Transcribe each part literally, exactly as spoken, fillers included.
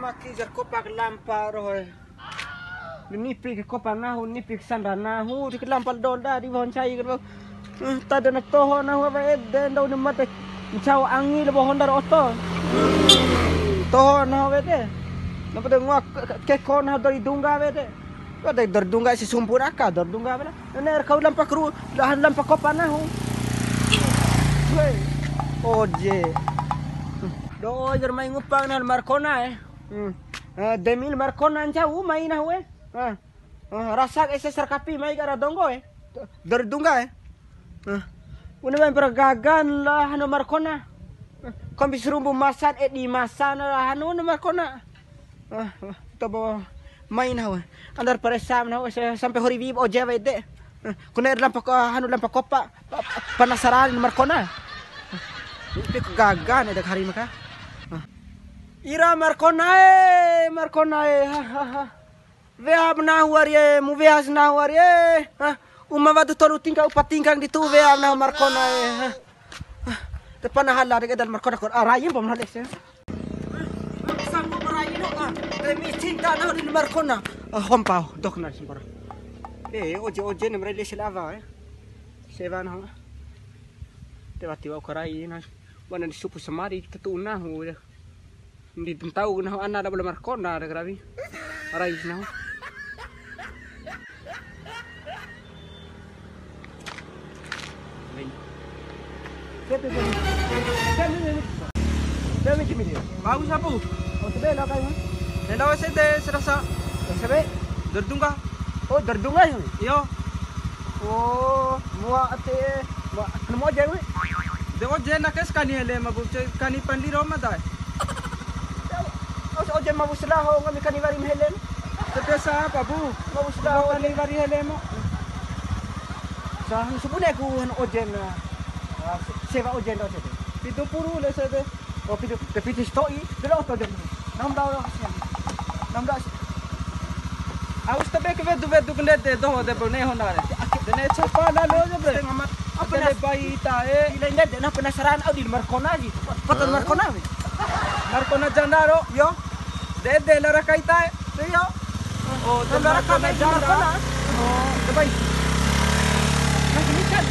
Maki jar kopa lampa rohoe. Nipi ke kopa nahu, nipi ke sanda nahu, di lampa donda di wa'u ncai ke. Eh, tada na toho nahu awa ede, ndau ni mate ncau angi labo honda ro oto. Toho nahu awa ede. Napa de ngoa ke, ke, keko nahu dari dungga awa ede. Kau dari dor dungga si sumpur aka, dor dungga awa. Ne'e kau lampa kru, lahan lampa kopa nahu. Weh, oje. Do jar mai ngupa na Markona eh. Hmm. Eh, demi Markona ncau mai nahu eh. Ah. Ah, rasa ese sarkapi mai kara donggo eh. Dor dungga eh. Ah. Una mai pergagan lah anu Markona. Kombi sarumbu masan eh di masan lah anu Markona. Ah, ah, tobo mai nahu. Andar paresa nahu, sa-, sampe hori wi'i oje awa ede. Ah, kone lampa ko-, hanu lampa kopa. Pa-, pa-, panasaran Markona. Ah, ipi ku gaga ne dak hari maka. Ah. Ira Markona e, Markona e. Ha, ha, ha. Weha ba nahu ari e, mu weha si nahu ari e. Ha. Uma wadu tolu tingka, upa tingka di tu weha ba nahu Markona e. Ha. Te pana hala de edal Markona kor. Ah, rayi pa mana lese. Sanggup merayu no, ah. Demi cinta nahu di Markona. Ah, hompa, dok na simpara. Eh, oje-oje ne merayu lese lava, eh. Sewa nahu. Te wati wa'u karai na. Wana di supu samari, ketu nahu. Ndi tentau nahu ana da bala Markona da karawi. Rai nahu. Bagus, Abu. Oh, sebe lah kayak mana? Nenda wes ede serasa. Oh, sebe? Dordungga. Oh, Dordungga ya? Iyo. Oh, mua ate, mua, anu mua aja, gue. De oje na kes kani hele ma bu, ce-, kani panliro ma dai. Os ojen ma bu selaho, ngami kani wari ma hele. Te biasa apa, Bu? Ma bu selaho. Kani wari hele ma. Sa, subune ku anu ojen, ah, sewa ojen do sede. Pitu puru le sede. Oh, pitu, te piti sato'i, de lo oto jam. Nam dau lo kasian. Nam dau si-, Aus tabe ke wedu-wedu ke ndede doho de bone honda re. De ne copa na lo je bre. Setengah mat. Apa le bai ta e. Ila ndede na penasaran au di Markona ji. Kota Markona we. Markona janda ro. Yo. De de lara kai ta e. Yo. Oh, de lara kai janda. Oh, de bai. Nah, ini kan.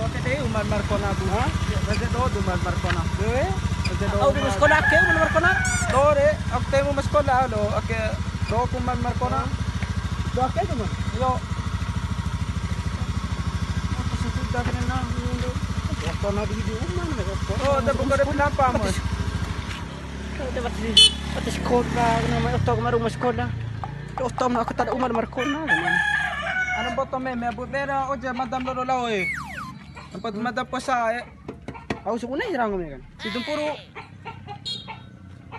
Oke dei, uma Markona, Bu. Ha? Ede do, uma Markona. Ede do. Au di uma Markona, ake uma Markona? Do re, aku temu Markona lo, ake do ku uma Markona. Do ake tu, Man? Yo. Apa sih tu dah kena nang, nang, nang. Markona di, di uma, Markona. Oh, dah buka dia kenapa, Mas? Kau dapat di, dapat sekolah, nama oto kemarin rumah sekolah. Oto mana aku tak ada uma Markona. Ana mboto meme, Bu, bera oje madam loro lao e. Empat madam puasa e. Au sabune sirang me kan. Pitu mpuru.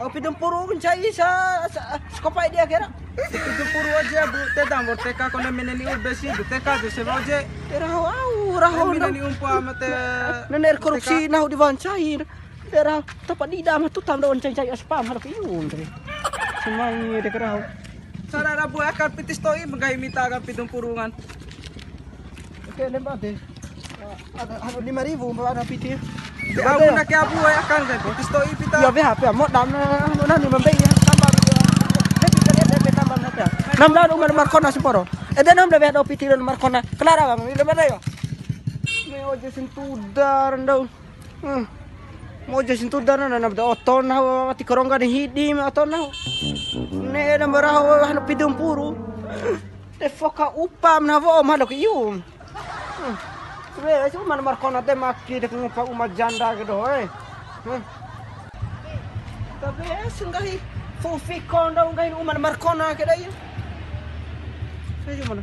Au pitu mpuru ncai sa, sa, sekopai dia kira. Pitu mpuru aja, Bu, tedang bor teka kone meneni urbesi, Bu, teka aja sewa oje. Raho au, raho. Meneni umpa mate. Nener korupsi nahu diwancai. Daerah tempat di dalam tu tam daun cai-cai aspam harap iun tadi. Semangi de kerau. Sara rabu akan pitis to'i menggai mita akan pitung purungan. Oke, lembah deh. Ada, ada lima ribu mbak ada piti. Aku nak ya bu akan kan pitis to'i pita. Ya B H P mau dam na mau nani membei ya tambah. Lebih dari lebih tambah na ya. Enam daun umar Markona semporo. Ede enam daun B H P piti daun Markona. Kelar apa? Ini mana ya? Ini ojo sentudar daun. Hmm. Mojo sintuda na, na, na, oto nahu, wati karongga ni hidi ma oto nahu. Ne'e na maraho hanu pidu mpuru. Te foka upa ma na wo'o ma loko iu. Hmm. Sebe, cuma na Markona te maki de ngupa uma janda ke doho, eh. Hmm. Tapi, eh, sunggahi fufi kondo nggahi uma na Markona ke dai. Sebe cuma na.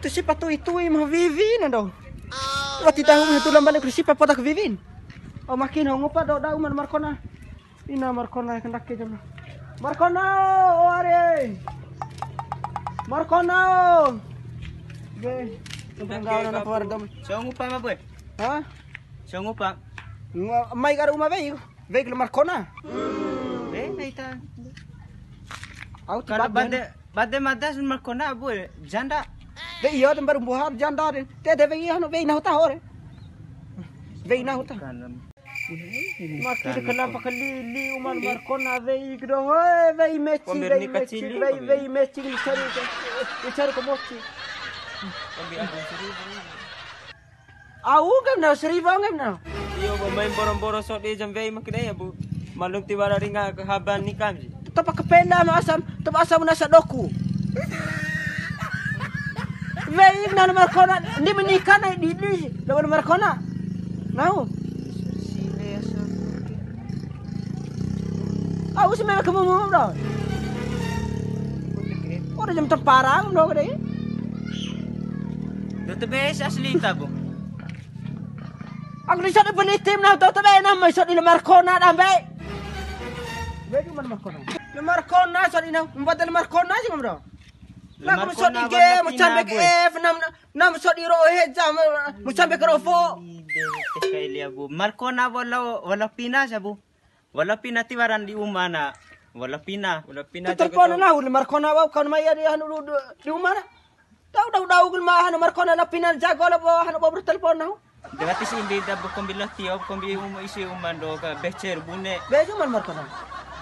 Tu sipa tui-tui ma wiwi na do. Wati tahu tu lamba le sipa poda ke wiwin. Oh, makin ho ngupa do dau man Markona. Ina Markona kendake jam. Markona, oh are. Markona. Be, tunggu enggak ada apa dom. So ngupa ma, Boy? Hah? Songo pa. Mai kara uma wei, wei kala Markona. Wei, wei ta. Au ti bade. Bade, bade mada Markona abu janda. De iyo de baru buhar janda de. Te de wei anu wei nahu ta hore. Wei nahu ta. Maki de kenapa kali li uma Markona wei kdo. Hoi, wei meci, wei meci, wei meci, cari ke, cari ke moci. Au ngem na seribu ngem na. Iyo, bo mai mboro-mboro sodi jam wei maknai ya, Bu. Malum tiwara ringa ke haban nikam ji. Topa kependa ma asam, topa asam nasa doku. Wei na Markona, ndi menikah na di di, lawan Markona. Nau. Au si meme kemu mu do. Ora jam temparang do kede. Do te bes asli ta, Bu. Aku di sana beli tim na do te be na mai sodi Markona dambe. Be cuma Markona. Markona sodi na, empat Markona sih, Bro. Aku sodi game, macam be F enam. Nam sodi ro he jam, mu sampe ke rofo. Ide, tes kaili, Bu. Markona wala, wala pina sa, Bu. Wala pina tiwaran di uma na. Wala pina. Wala pina. Telepon na, Markona wa kan mai di anu di uma na. Dau, dau, dau, gel ma anu Markona la pina jago la bo, anu bo telepon na. Gratis imbi da bo kombi lati, kombi uma isi uma do ka becer bune. Be cuma Markona.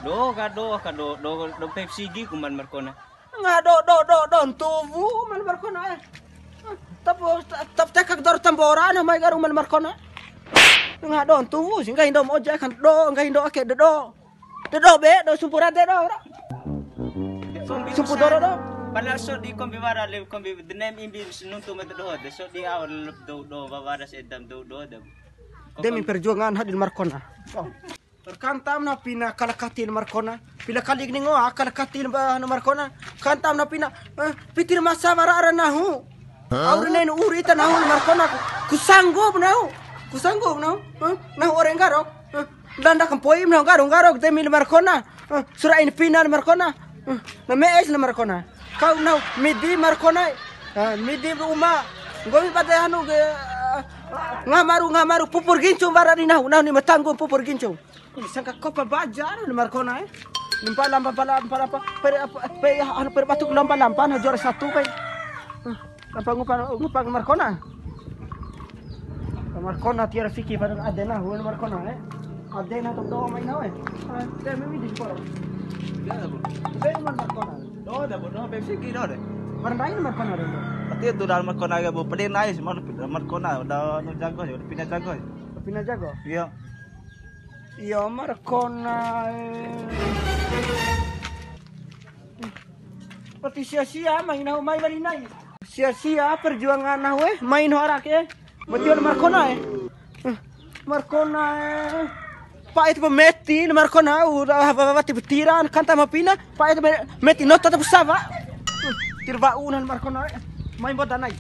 Do ka do ka do, do, do Pepsi gi kuman Markona. Ngaha do, do, do, do, ntuwu, man Markona, eh. Tapo, tap tekak dor tambora, na mai garu man Markona. Ngaha do, ntuwu, si nggahi ndo moja, kan do, nggahi ndo ake, do, do. Do, do, be, do, sumpu rade, do, ora. Sumpu doro, do. Padahal so di kombi wara, le kombi denem imbi nuntu mete do, de so di awal lep do, do, wawara sedam do, do, do. Demi perjuangan hadir Markona. Kantam na pina kala kati na Markona. Pila kali ni ngoa kala kati na ba-, na Markona. Kantam na pina, eh, piti ra masa wara ara nahu. Hah? Au ra ne'e uri ta nahu Markona. Ku sanggup nahu. Ku sanggup nahu. Eh, nahu ore nggaro. Eh, landa kampoi nahu nggaro nggaro demi Markona. Eh, sura ini pina Markona. Eh, na me'es na Markona. Kau nahu midi Markona. Eh, midi uma. Nggomi pada anu ke, eh, ngaha maru, ngaha maru pupur gincu wara ni nahu. Nahu ni ma tanggung pupur gincu. Sangka kopa baja na Markona, eh. Nampa lampa pala, nampa lampa, per, apa, pe, anu, per batu lampa lampa, na juara satu, pe. Lampa ngupa, ngupa Markona. Markona tiwara fiki pada adena, wala Markona, eh. Adena tok doa main, eh. Ah, te memi di koro. Dia apa? Dia Markona. Do, dah bodoh, Pepsi ki do deh. Pernah main Markona, do. Tapi itu dah Markona ya, Bu. Pedih naik, semua Markona, udah anu jago ya, udah pindah jago ya. Pindah jago? Iya. Iyo, Markona, eh. Wati sia-sia, mai nahu mai wali nai. Sia-sia perjuangan nahu, eh, mai nahu ara ke, eh. Wati wali Markona, eh. Eh, Markona, eh. Pa'e tu pemeti, Markona, udah wati betiran, kanta ma pina, pa'e tu meti nota tu sawa. Eh, tirwa unan Markona, eh. Mai boda nai.